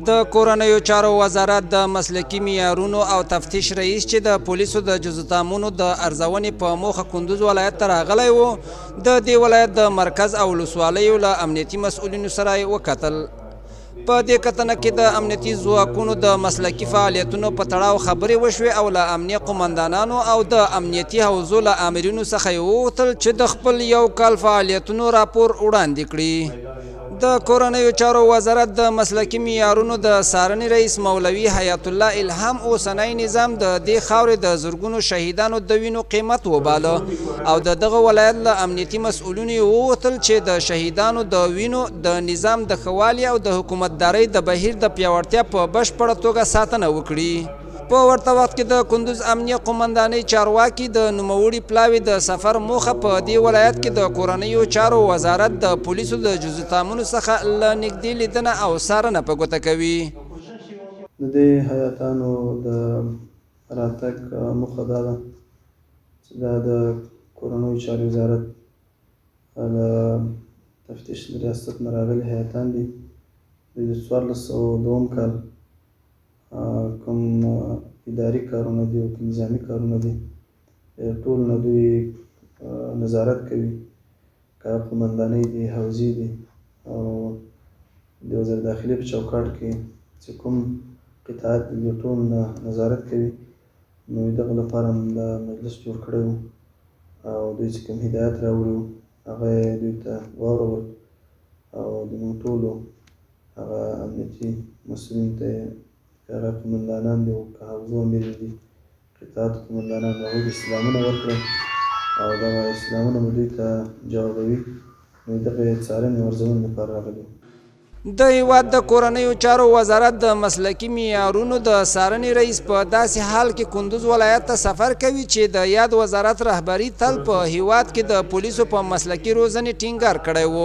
د کورنیو چارو وزارت د مسلکي معیارونو او تفتیش رئیس چې د پولیسو د جزوتامونو د ارزونې په موخه کندوز ولایت ته راغلی و، د دې ولایت د مرکز او ولسوالیو له امنیتي مسؤلینو سره یې وکتل. په دې کتنه کې د امنیتي ځواکونو د مسلکي فعالیتونو په تړاو خبرې وشوې او له امنیه قومندانانو او د امنیتي حوزو له آمرینو څخه یې وغوښتل چې د خپل یو کال فعالیتونو راپور وړاندې کړي. د کورنیو چارو وزارت د مسلکي معیارونو د څارنې رئیس مولوي حیات الله الهام اوسنی نظام د دې خاورې د زرګونو شهیدانو د وینو قیمت وباله او د دغه ولایت له امنیتي مسؤلینو یې وغوښتل چې د شهیدانو د وینو، د نظام د ښه والي او د حکومتدارۍ د بهیر د پیاوړتیا په بشپړه توګه ساتنه وکړي. په ورته وخت کې د کندوز امنیه قومندانۍ چارواکي د نوموړي پلاوي د سفر موخه په دې ولایت کې د کورنیو چارو وزارت د پولیسو د جزوتامونو څخه له نږدې لیدنه او څارنه په ګوته کوي. د دې هیاتانو د راتګ موخه دا ده چې دا د کورنیو چارو وزارت له تفتیش له ریاست نه راغلي هیاتان دي. دوی د 1402 کال کوم اداري کارونه دي او که نظامي کارونه دي، ټول نه دوی نظارت کوي، که قومندانۍ دي، حوزې دي او د وزارت داخلي په چوکاټ کې چې کوم قطعات دي، دوی ټول نه نظارت کوي. نو دغه لپاره هم دا مجلس جوړ کړی و او دوی چې کوم هدایت راوړي وو، هغه یې دوی ته واورول او د موږ ټولو هغه امنیتي مسؤلینو ته یې، که هغه قومندانان دي او که حوزو امیرین دي، قطعاتو قومندانان، هغوی ته استعلامونه ورکړل او دغه استعلامونه به دوی ته جوابوي. نو دغې څارنې او ارزونې لپاره راغلي وو. د هېواد د کورنیو چارو وزارت د مسلکي معیارونو د څارنې رئیس په داسې حال کې کندوز ولایت ته سفر کوي چې د یاد وزارت رهبري تل په هېواد کې د پولیسو په مسلکي روزنې ټینګار کړی و.